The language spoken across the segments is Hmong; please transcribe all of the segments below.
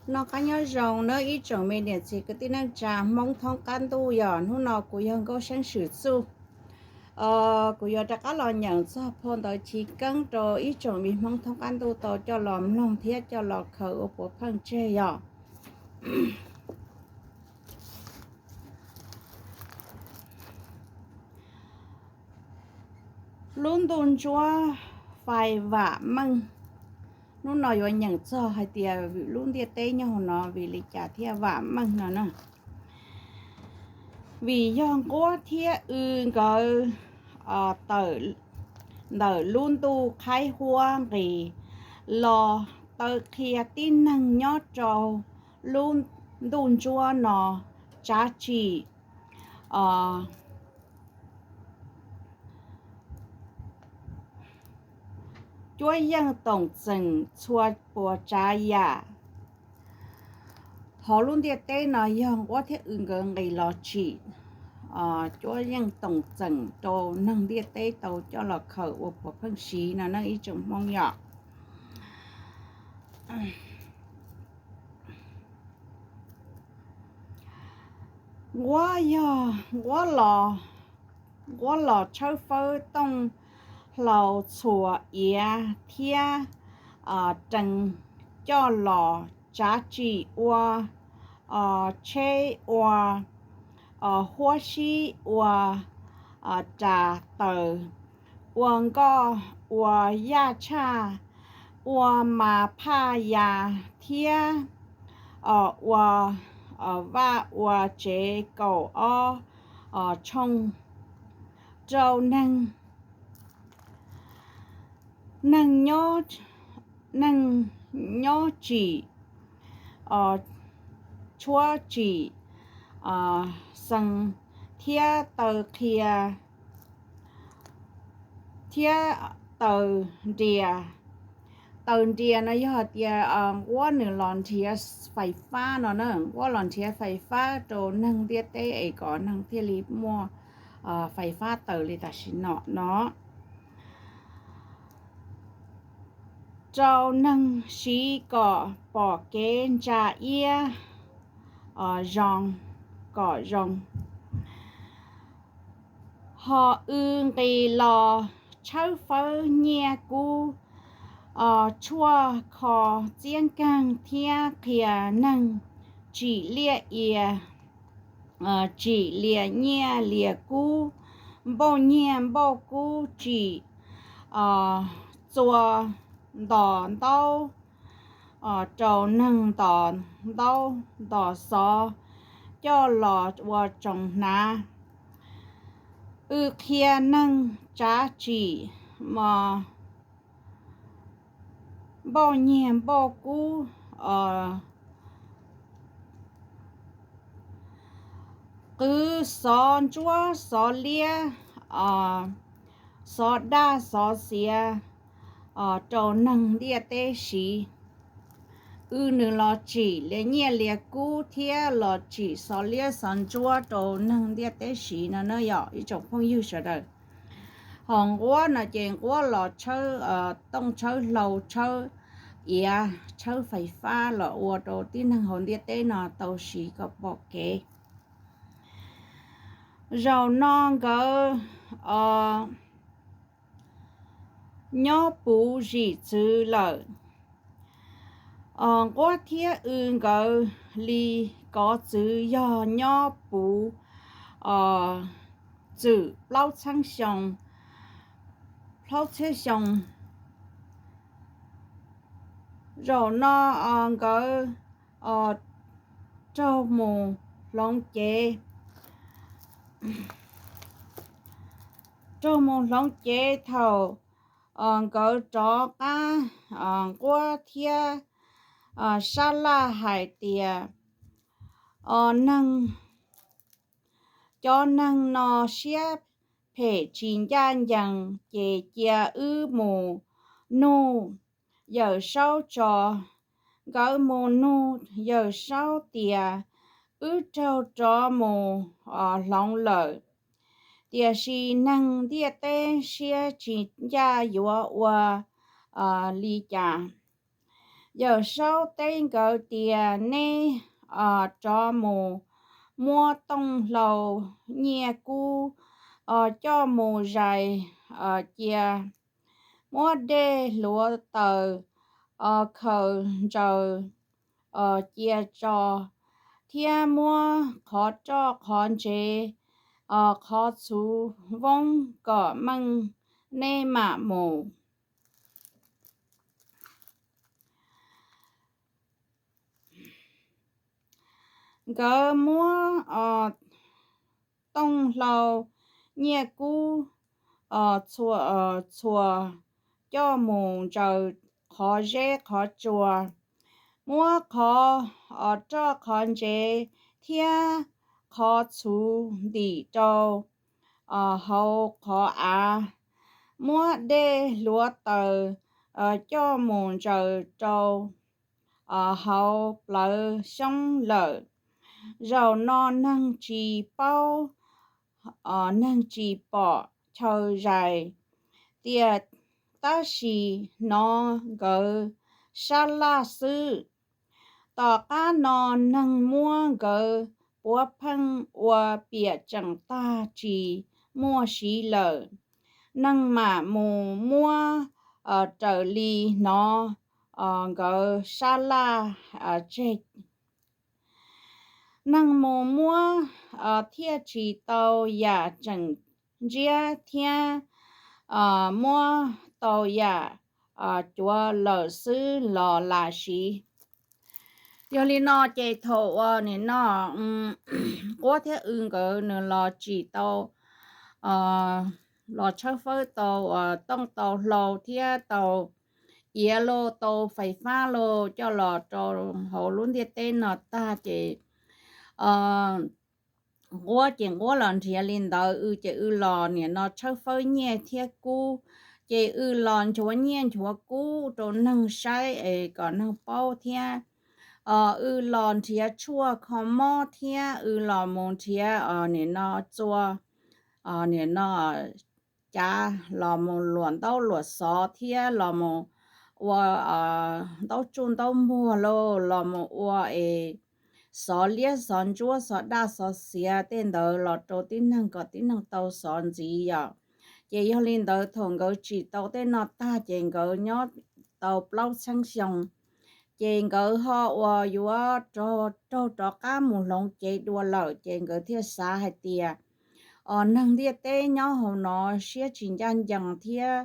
Noj qab nyob zoo nawb ib tsoom me niam txiv kwv tij neej tsa Hmoob thoob qab ntuj. Yog hnub no kuv yog Nkauj Seeb Swm Txuj. Kuv yuav rov qab los nyeem txog phau ntawv chiv keeb rau ib tsoom me Hmoob thoob qab ntuj tau coj los mloog thiab coj los khaws ua puav pheej tseg yog lub ntuj ntsuab fais vam meej. Hnub no yuav nyeem txog hais tias lub ntiaj teb nyob hauv no vim li cas thiaj vam meej no na. Vim yog nquab thiab w nkawd tawm ntawm lub ntuj qhaib huab nqis los taw qhia tib neeg nyob rau lub ntuj ntsuab no tsav tsim cuab yeej toom txeem txhua puas tsav yam hauv lub ntiaj teb no yog nquab thiab w nkawd nqis los tsim cuab yeej toom txeem rau neeg ntiaj teb tau coj los khaws ua puav pheej siv no na ib tsoom Hmoob yom. Nquab yog nquab los, nquab los tshawb fawb tooj hlau txhuas iav thiab rees coj los tsav tsim ua tsheb, ua huab sib, ua ras taws, ua nkoj, ua yaj tshaj, ua mas phaj ya thiab ua vaj ua tsev kaum ob tshooj rau neeg, neeg nyob, neeg nyob tsim, tshuab tsim, xees thiab taw qhia thiab taws nrias. Taws nrias no yog hais tias nquab nws los nrhiav fais fab no na, nquab los nrhiav fais fab rau neeg ntiaj teb es kom neeg thiaj li muaj fais fab taws li tam sim no no rau neeg siv kom pom kev ntsa iab zoo, kom zoo. Ho w nqis los tshawb fawb nyiaj kub, tshuaj kho txiab nkeeg thiab qhia neeg tsim liaj ia, tsim lias nyiaj lias kub, npauj nyiaj npauj kub, tsim txua ntos ntaub rau neeg ntos ntaub ntos xov coj los ua tsoos hnav. W qhia neeg tsav tsim mos npauj nyiaj npauj kub, qwv xov ntsuab xov liab, xov daj xov xiav rau neeg ntiaj teb siv. W nws los tsim lias nyiaj lias kub thiab los tsim xov liab xov ntsuab rau neeg ntiaj teb siv no na yom ib tsoom phooj ywg sawv daws. Ho nquab no ces nquab los tshawb tooj tshawb hlau tshawb iav tshawb fais fab los ua rau tib neeg hauv ntiaj teb no tau siv kom pom kev. Zaum no nkawd nyob puv zim txwv lawm. Nquab thiab w nkawd li kov txwv yog nyob puv txwm plaub txhiab xyoo, plaub txhiab xyoo. Zaum no nkawd raug mus hloov cev, raug mus hloov cev thaum nkawd rov qab, nquab thiab sab laj hais tias, neeg, cov neeg no siab phem tsis ncaj ncees ces cia wb mus nug Yawm Saub tso. Nkawd mus nug Yawm Saub tias, wb raug rov mus hloov lawm, tiam sis neeg ntiaj teb siab tsis ncaj yuav ua li cas? Yawm Saub teb nkawd tias, Neb rov mus muab tooj hlau nyiaj kub coj mus zais cia, muab dej hluav taws khaws ntsaws cia tso, thiab muab qhov roj qhov ntsev, qhov txhuv voob kom meej, neb mam mus. Nkawd muab tooj hlau nyiaj kub txhua coj mus ntsaws qhov zeb qhov tsua, muab qhov roj qhov ntsev thiab qhov txhuv ntim rau hauv qhov av, muab dej hluav taws coj mus ntsaws rau hauv plawv xyoob lawm. Zaum no neeg tsis paub, neeg tsis pom chaw zais tias, tab sis hnov nkawd sab laj xwb. Tom qab no neeg muab nkawd puav pheej ua piam tseem tag tsis muaj siv lawm. Neeg mam mus muab raws li hnov nkawd sab laj tseg. Neeg mus muab thiaj tsis tau yam tseem ntsiab thiab muab tau yam cuav lawm xwb los lam siv. Yog li no ces thaum uas nim no Nquab thiab W nkawd nws los tsim tau, los tshawb fawb tau tooj tau hlau thiab tau iav los tau fais fab los coj los rau hauv lub ntiaj teb no tag ces Nquab ces Nquab los nrhiav li ntawd, W ces W los nim no tshawb fawb nyiaj thiab kub, ces W los nchuav nyiaj nchuav kub rau neeg saib es kom neeg paub thiab. W los nrhiav tshuaj kho mob thiab W los mus nrhiav nim no txua, nim no cav los mus luam ntaub luam xov thiab los mus ua ntaub tsuj ntaub muag los los mus ua es xov liab xov ntsuab xov daj xov xiav tej ntawd los rau tib neeg kom tib neeg tau xov ntxiv yom. Ces yog li ntawd thaum nkawd tsim tau tej no tag ces nkawd nyob tau plaub txheeb xyoo, ces nkawd ho uas yuav raug rov qab mus hloov cev dua lawm ces nkawd thiaj xav hais tias, os, neeg ntiaj teb nyob hauv no siab tsis ncaj ncees thiab,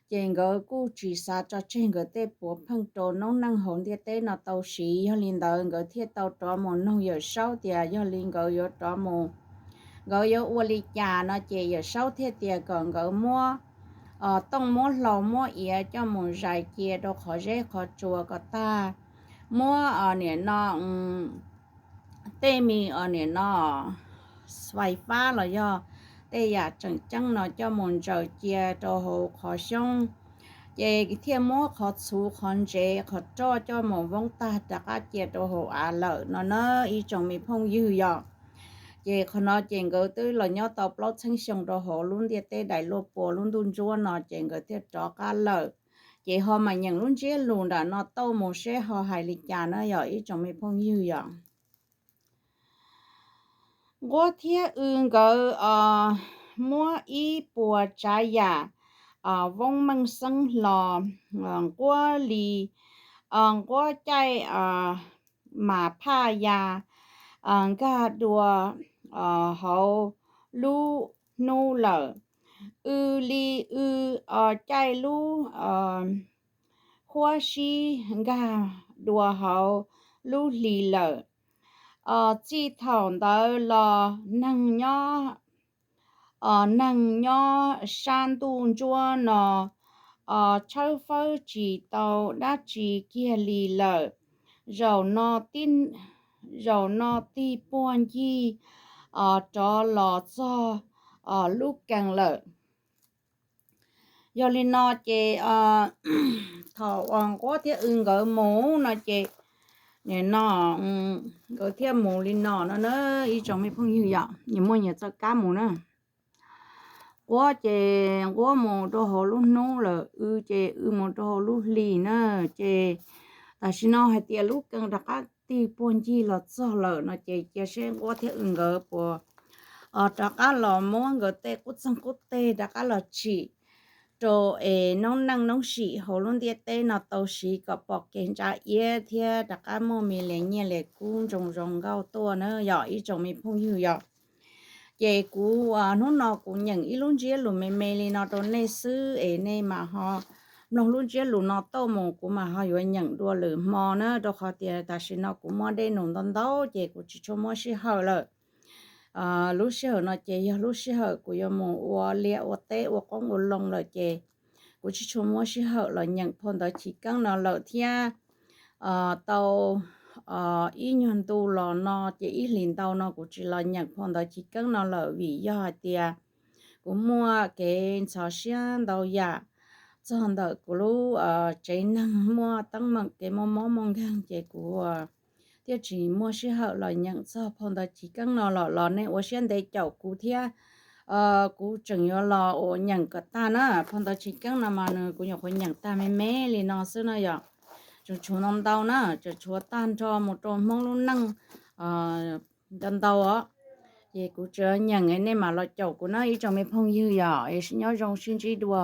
ces nkawd kuj tsis xav tso tseg nkawd tej puav pheej rau noob neej hauv ntiaj teb no tau siv. Yog li ntawd nkawd thiaj tau rov mus nug Yawm Saub tias yog li nkawd yuav rov mus, nkawd yuav ua li cas no ces Yawm Saub thiaj tias kom nkawd muab tooj muab hlau muab iav coj mus zais cia rau qhov zeb qhov tsua kom tag, muab nim no tej me nim no fais fab los yog tej yam tseem ceeb no coj mus ntsaws cia rau hauv qhov xyoob, ces thiaj muab qhov txhuv qhov ntsev qhov roj coj mus voob tag rov qab cia rau hauv av lawm no na ib tsoom me phooj ywg yom. Ces qhov no ces nkawd twb los nyob tau plaub txheeb xyoo rau hauv lub ntiaj teb daim luaj pua lub ntuj ntsuab no ces nkawd thiaj rov qab lawm. Ces ho mam nyeem lub ntsiab lus nram no tau mus seb ho hais li cas na yog ib tsoom me phooj ywg yom. Nquab thiab W nkawd muab ib puas tsav yam voob meej xeeb hlo, nquab li, nquab caij mas phaj ya nkag dua hauv lub hnub lawm. W li, W caij lub huab sib nkag dua hauv lub hli lawm. Txij thaum ntawd los neeg nyob, neeg nyob sab ntuj ntsuab no tshawb fawb tsis tau dab tsi kiag li lawm. Zaum no tig puag ncig rov los txog lub kees lawm. Yog li no ces thaum uas nquab thiab W nkawd mus no ces nim no nkawd thiaj mus li no no na ib tsoom me phooj ywg yom, nyias muaj nyias txoj kab mus na. Nquab ces nquab mus rau hauv lub hnub lawm, W ces W mus rau hauv lub hli na. Ces Tam sim no hais tias lub keeb rov qab tig puag ncig los txog lawm no ces cia seb Nquab thiab Wb nkawd puas rov qab los muab nkawd tej qub txeeg qub teg rov qab los tsim rau es noob neej noob sim hauv lub ntiaj teb no tau siv kom pom kev ntsa iab thiab rov qab muaj me li nyiaj li kub ntsoos zoo nkauj tuaj na yog ib tsoom me phooj ywg yog. Ces kuv hnub no kuv nyeem ib lub ntsiab lus me me li no rau nej xwb es nej mam ho mloog lub ntsiab lus no tau mus kuv mam ho yuav nyeem dua lwm hmo na, rau qhov tias tam sim no kuv muaj dej num ntau ntau ces kuv tsis tshua muaj sij hawm lawm. Lub sij hawm no ces yog lub sij hawm kuv yuav mus ua liaj ua teb ua qoob ua loo lawm ces kuv tsis tshua muaj sij hawm los nyeem phau ntawv chiv keeb no lawm thiab. Tau ib nyuag ntu los no ces ib hlis ntau no kuv tsis los nyeem phau ntawv chiv keeb no lawm vim yog hais tias kuv muaj kev ntxhov siab ntau yam txog ntawm kuv lub tsev neeg muaj teeb meem kev muaj mob muaj nkeeg ces kuv thiaj tsis muaj sij hawm los nyeem txog phau ntawv chiv keeb no los los nej ua siab ntev caum kuv thiab. Kuv tseem yuav los ua nyeem kom tag na, phau ntawv chiv keeb no mas nws kuv nyuam qhuav nyeem tag me me li no xwb no yog. Tseem tshuav ntau ntau na, tseem tshuav tag nrho mus rau Hmoob lub neej ntau ntau os. Ces kuv tseem nyeem nej mam los caum kuv na ib tsoom me phooj ywg yog, nyob zoo sib ntsib dua.